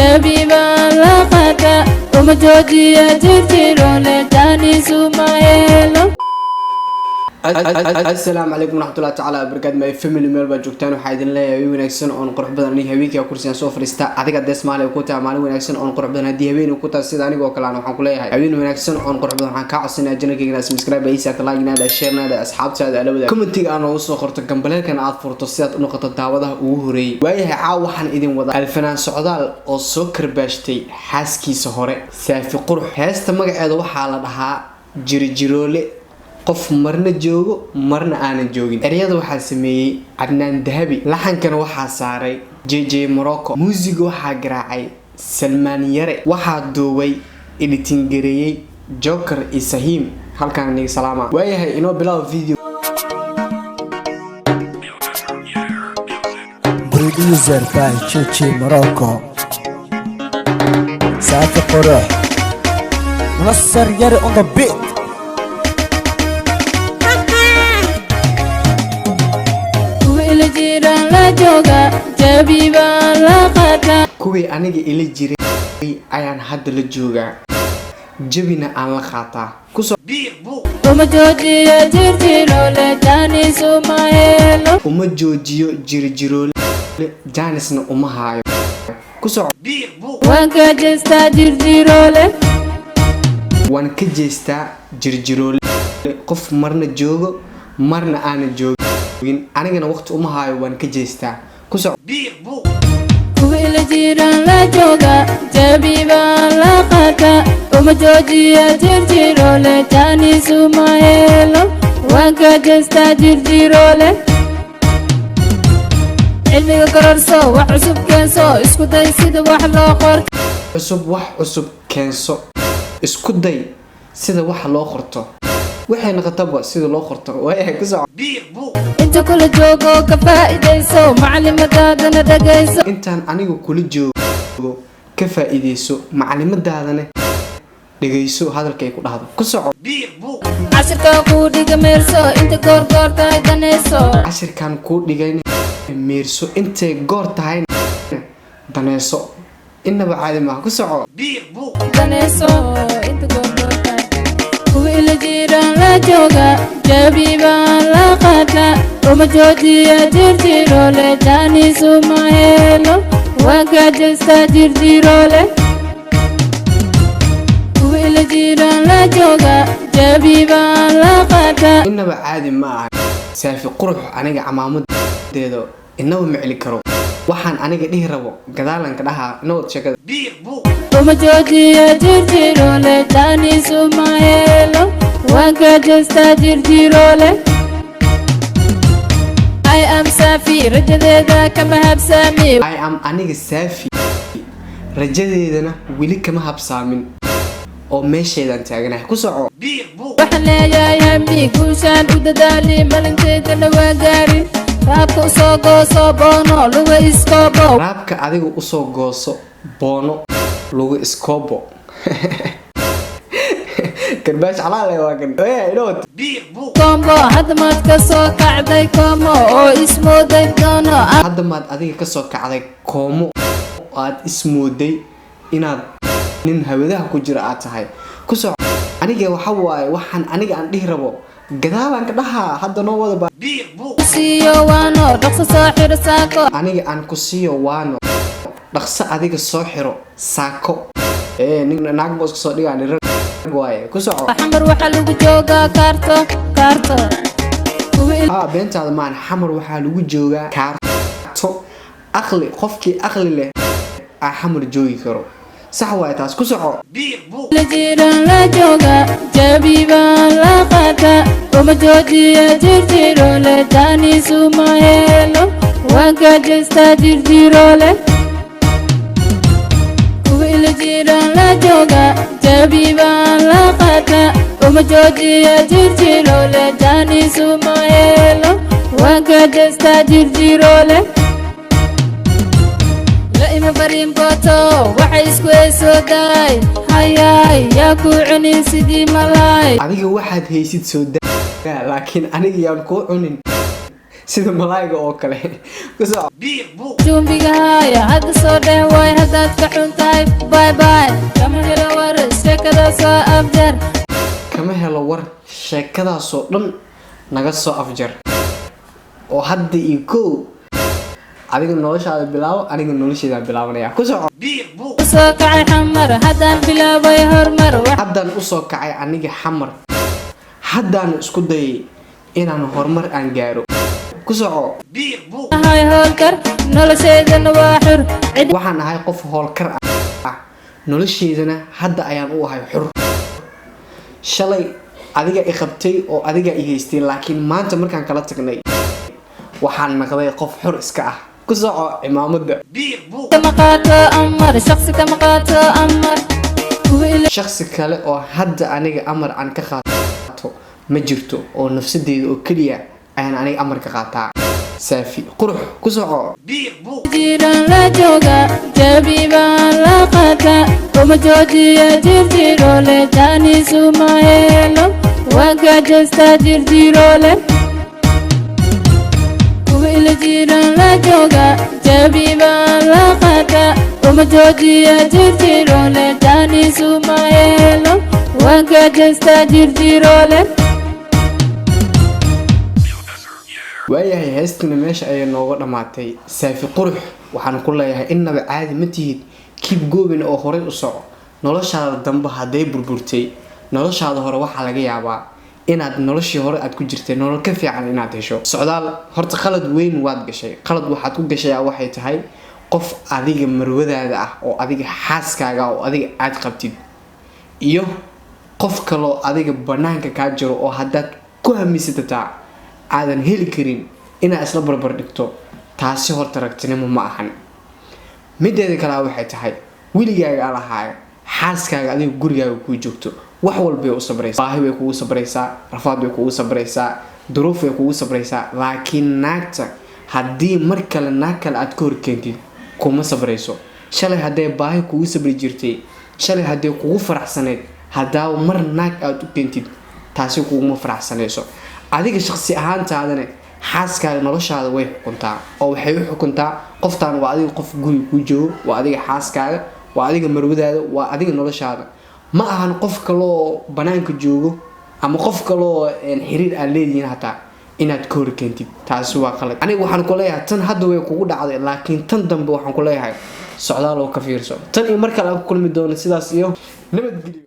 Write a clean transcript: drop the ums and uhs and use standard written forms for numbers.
Jabi baan la qaata, uma joojiya jirjiroole, jaanisu ma helo. Asalaamu calaykum waraxmatullahi tacaala wabarakaatu, my family, meel baa joogtaan. Waxaa idin leeyahay habeen wanaagsan oon qurux badan. Aniga habeenkii kursigan soo fadhiista. Adiga dees maalin ku tahay maalin wanaagsan oon qurux badan. Haddii habeen ku tahay sida anigoo kale aan, waxaan ku leeyahay habeen wanaagsan oon qurux badan. Waxaan kaa codsanaya channelkayga subscribe ay saarta, like naada, share naada, asxaabtaada ala wadaag, commentiga aad noogu soo qorto, gambaleelkan aad furto si aad u noqoto daawadaha ugu horeeyay. Waayahay, caaw waxaan idin wadaa Alfanaan Socdaal oo soo karbaashtay xaaskiisa hore, Saafi Qurux. Heesta magaceeda waxaa la dhahaa Jirijiroole, qof marna joogo marna aanan joogin. Eryada waxaa sameeyey Cadnaan Dahabi, laxankana waxaa saaray JJ Morocco, muusiga waxaa garaacay Salmaan Yare, waxaa duubay, editing gareeyey Joker iyo Sahiim. Halkaan aniga salaama. Waayahay, inoo bilaabo video. Producer by Chichi Morocco. Safi Qurux. Munassar Yare on the beat. Kuwa ila jiraan la jooga, jabi baan la qaata. Kuwii aniga ila jiray ayaan hadda la joogaa, jabina aan la qaataa. Kusoo Uma joojiya jirjiroole, jaanisu ma helo. Uma joojiyo jirijiroole, jaanisna uma haayo. Kusoo Waan ka jeestaa jirjiroole. Waan ka jeestaa jirjiroole, qof marna joogo marna aanan joogin, anigana waqti uma haayo, waan ka jeestaa. Kusoo Kuwa ila jiraan la jooga, jabi baan la qaata, uma joojiya jirjiroole, jaanisu ma helo. Waan ka jeestaa jirjiroole. Cilmiga kororso, wax cusub keenso, isku day sida wax loo qor. Cusub, wax cusub keenso, isku day sida wax loo qorto. Waxay noqotaba sida loo qorto. Waayahay, ku soco. Inta kula joogo ka faa'iidayso, maclimadaadana dhagayso. Intaan anigu kula joogo ka faa'iideyso, maclimadaadana dhegayso hadalka ay ku dhahdo. Ku soco. Cashirkan kuu dhiga meerso, inta goorgoor tahay danayso. Cashirkan kuu dhigay meerso, intay goor tahayna daneyso. Inaba caadi maaha. Ku soco. Danayso inta goorgoor tahay. Kuwa ila jiraan la jooga, jabi baan la qaata, uma joojiya jirjiroole, jaanisu ma helo. Waan ka jeestaa jirjiroole. Kuwa ila jiraan la jooga, jabi baan la qaata. Inaba caadi ma aha. Saafi Qurux aniga camaamadeeda inaba ma celi karo. Waxaan aniga dhihi rabo gadaalanka dhahaa. Inawad sheekada. Uma joojiya jirjiroole, jaanisu ma helo. Waan ka jeestaa jirjiroole. I am Safi, rajadeeda kama habsaami. I am aniga Saafi, rajadeedana weli kama habsaamin oo meesheedaan taaganahay. Ku soco. Waxaan leeyahay hami, guushaan u dadaali, malinteedana waa gaari. Raabka usoo gooso boono luga iskoobo. Raabka adiga usoo gooso boono lugu iskoobo. Karbaash calaale waa kan. Inawad. Kombo, hadda maad ka soo kacday koomo oo ismooday doono. Hadda maad adiga kasoo kacday koomo oo aad ismooday inaad nin hawadaha ku jira aad tahay. Ku soco. Aniga waxa waaye waxaan aniga aan dhihi rabo gadaalaan ka dhahaa. Hadda noo wada ba. Siiyo waano, dhaqso soo xiro saako. Aniga aan ku siiyo waano, dhaqso adiga soo xiro saako. Ee nin naag boos kasoo dhigaa, nin rag waaye. Ku soco. Xamar waxaa lagu joogaa kaarto kaarto. Haa, beentaada maan. Xamar waxaa lagu joogaa kaarto. Aqli, qofkii aqli leh aa xamar joogi karo. Sax waaye taas. Ku soco. La jiraan la jooga, jabi baan la qaata, uma joojiya jirjiroole, jaanisu ma helo. Waan ka jeestaa jirjiroole. Kuwa ila jiraan la jooga, jabi baan la qaata, uma joojiya jirjiroole, jaanisu ma helo. Waan ka jeestaa jirjiroole. La ima fariin booto, waxay isku eesoodaay hayaay, yaa ku cunin sidii malaay. Adiga waxaad haysid soo daa, laakiin aniga yaan kuu cunin. Sida malaayga oo kale. Ku soco. Jumbiga haya hadda soo dheh waay, haddaad ka xun tahay bye bye. Kama helo war, sheekada soo afjar. Kama helo war, sheekadaasoo dhan naga soo afjar, oo hadda iyo kow adiga noloshaada bilaabo, aniga nolosheeda bilaabanaya. Ku soco. Usoo kacay Xamar, haddaan bilaabay horumar. Haddaan usoo kacay aniga Xamar, haddaan isku dayay inaan horumar aan gaaro. Ku soco. Ahay howlkar, nolosheedana waa xur, cid Waxaan ahay qof howlkar ah, nolosheydana hadda ayaan u ahay xur. Shalay adiga i qabtay oo adiga i haystay, laakiin maanta markaan kala tagnay waxaan naqday qof xur iska ah. Ku soco, cimaamada. Kama qaato amar, shaqsi kama qaato amar, kuwa ila Shakhsi kale oo hadda aniga amar aan ka qaato ma jirto, oo nafsadeyda oo keliya ayaan aniga amar ka qaataa. Saafi Qurux, ku soco. Jiraan la jooga, jabi baan la qaata, uma joojiya jirjiroole, jaanisu ma helo, waan gaajaysta jirjiroole. Kuwa ila jiraan la jooga, jabi baan la qaata, uma joojiya jirjiroole, jaanisu ma helo, waan gaajaysta jirjiroole. Waayahay, heestina meesha ayay nooga dhammaatay. Saafi Qurux waxaan ku leeyahay, innaba caadi ma tihid, keep going oo horay u soco. Noloshaada dambe hadday burburtay, noloshaada hore waxaa laga yaabaa inaad noloshii hore aad ku jirtay nolol ka fiican inaad hesho. Socdaal, horta qalad weyn waad gashay. Qalad waxaad ku gashayaa waxay tahay, qof adiga marwadaada ah oo adiga xaaskaaga ah oo adiga aad qabtid iyo qof kaloo adiga banaanka kaa jiro oo haddaad ku hamisatataa aadan heli karin inaad isla barbar dhigto, taasi horta ragtinimo ma ahan. Mideeda kalea waxay tahay, weligaaga alahaaga xaaskaaga adiga gurigaaga kuu joogto, wax walbay u sabraysaa, baahi way kugu sabraysaa, rafaad way kugu sabraysaa, duruuf way kugu sabraysaa, laakiin naagta haddii mar kale naag kale aad ka horkeentid, kuma sabrayso. Shalay hadday baahi kugu sabri jirtay, shalay hadday kugu faraxsaneyd, haddaaba mar naag aad u keentid, taasi kuguma faraxsanayso. Adiga shaqsi ahaantaadana xaaskaaga noloshaada way xukuntaa, oo waxay u xukuntaa qoftaan waa adiga qof guriga kuu joogo, waa adiga xaaskaaga, waa adiga marwadaada, waa adiga noloshaada. Ma ahan qof kaloo banaanka joogo ama qof kaloo xiriir aad leedihiin hataa inaad ka horkeentid, taasi waa qalad. Aniga waxaan ku leeyahay, tan hadda way kugu dhacday, laakiin tan dambe waxaan ku leeyahay, Socdaal oo ka fiirso. Tan iyo mar kale aan ku kulmi doono, sidaas iyo nabadgelyo.